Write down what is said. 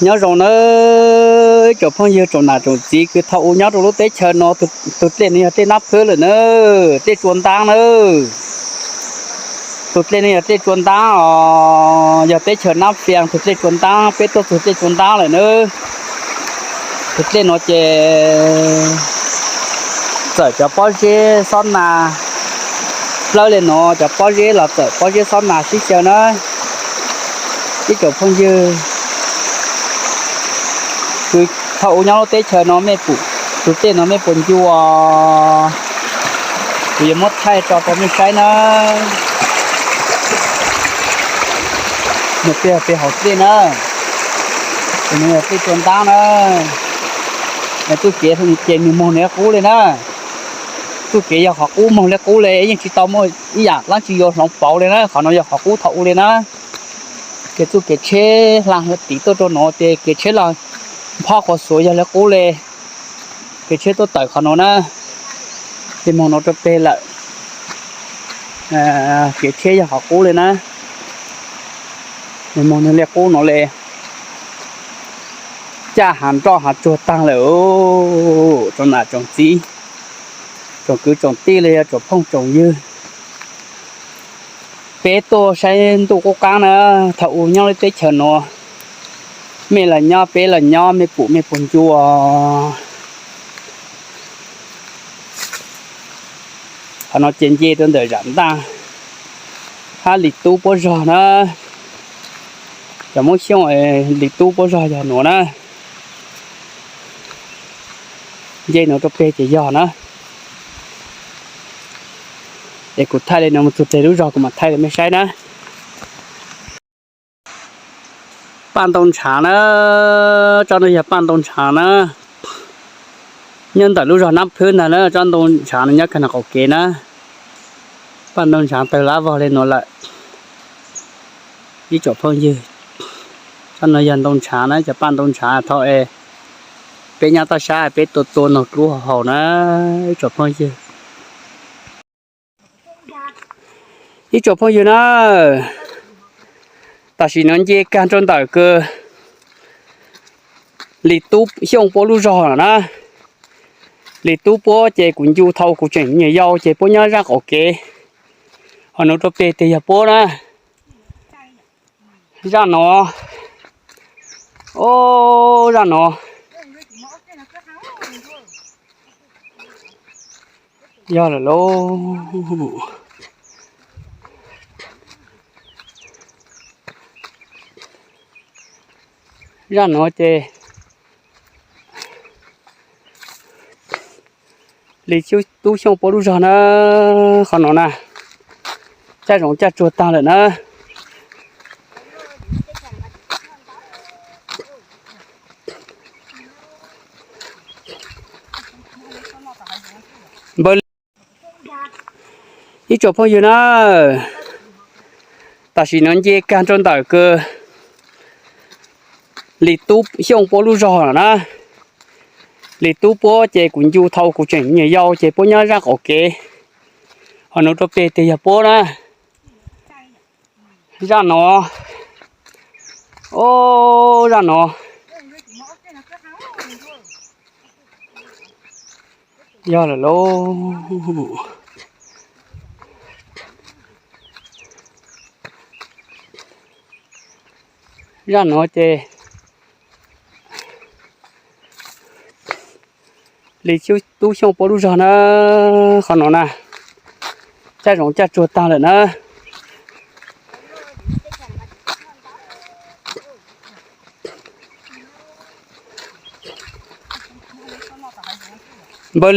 Nyob zoo nawb ib tsoom phooj ywg tsoom nam tsoom txiv kws thaum u nyob rau lub teb chaws no, tus dlej no yog dlej Nab Phwb lawm na, dlej Tsua Ntaab na. Tus dlej no yog dlej Tsua Ntaab os, yog teb chaws Nab Phwb tus dlej Tsua Ntaab, peb tuaj txug dlej Tsua Ntaab lawm na. Tus dlej no ces txawm cov pob zeb xob nas, plawb le no cov pob zeb los txawm pob zeb xob nas sib xyaw na. Ib tsoom phooj ywg, kws thaum u nyob lub teb chaws no mej pum, tus dlej no mej puas ncu os, kuv yuav muab thaij tso rau mej saib na. Nws peg peg hauv dlej na, tus no yog dlej Tsua Ntaab na. Txuj kev ces nws moog nws qub le na. Txuj kev yog qhov qub moog le qub le, yeej tsis tau muaj ib yaam dlaab tsi yuav hloov pauv le na. Qhov no yog qhov qub thaum u le na. Ces txuj kev tsheb hla tim tuaj rau no ces kev tsheb los nphob quas xuav yog le qub le. Kev tsheb tuaj tawm qhov no na, ces moog no rau peg lawm. Kev tsheb yog qhov qub le na, moog nwg le qub no le. Caj hav nroj hav tsuag taag lawm, tsoom nam tsoom txiv, tsoom kwv tsoom tij los yog tsoom phooj tsoom ywg. Peb tuaj saib ntuj qub qaab na, thaum u nyob lub teb chaws no, mej los nyob peb los nyob mej pum mej puas ncu os. Qhov no ces nce rau ntawm Zam Ntaj hab Lis Tub puab zog na. Cov Moob Xyooj Lis Tub puab zog yog nuav na. Nce nuav rau peg ces yog na. Es kuv thaij le nuav mus txug peg lub zog kuv mam thaij rau mej saib na. Paj Ntoo Ntshaav na, tsob nuav yog Paj Ntoo Ntshaav na. Nyob ntawm lub zog Nab Phwb ntag na, tsob ntoo ntshaav no nyob kag nram qaum kev na. Paj Ntoo Ntshaav tawg lab vog le nuav lawm. Ib tsoom phooj ywg, tsob nuav yog ntoo ntshaav na, cov paj ntoo ntshaav thaum es peb nyob toj sab peb tua tua noog dlub haus na, ib tsoom phooj ywg. Ib tsoom phooj ywg na, tam sim nuav nce kag rau ntawm kws Lis Tub Xyooj puab lub zog lawm na. Lis Tub puab ces kuv ncu thaum kuv tseem nyuam yau ces puab nyob zaj qaum kev. Ho nuav rau peg tes yog puab na. Zaj no, o, zaj no yog lawm lauj. Zaj no ces Lis Tub Xyooj puab lub zog na, qhov no na, caj zoov caj tsuag taag lawm na. Npawg, ib tsoom phooj ywg na, tam sim nuav nce kag rau ntawm kws Lis Tub Xyooj puab lub zog lawm na. Lis Tub puab ces kuv ncu thaum kuv tseem nyuam yau ces puab nyob zaj qaum kev. Ho nuav rau peg tes yog puab na. Zaj no, o, zaj no yog lawm lauj. Zaj no ces Lis Tub Xyooj puab lub zog na, qhov no na, caj zoov caj tsuag taag lawm na. Npawg,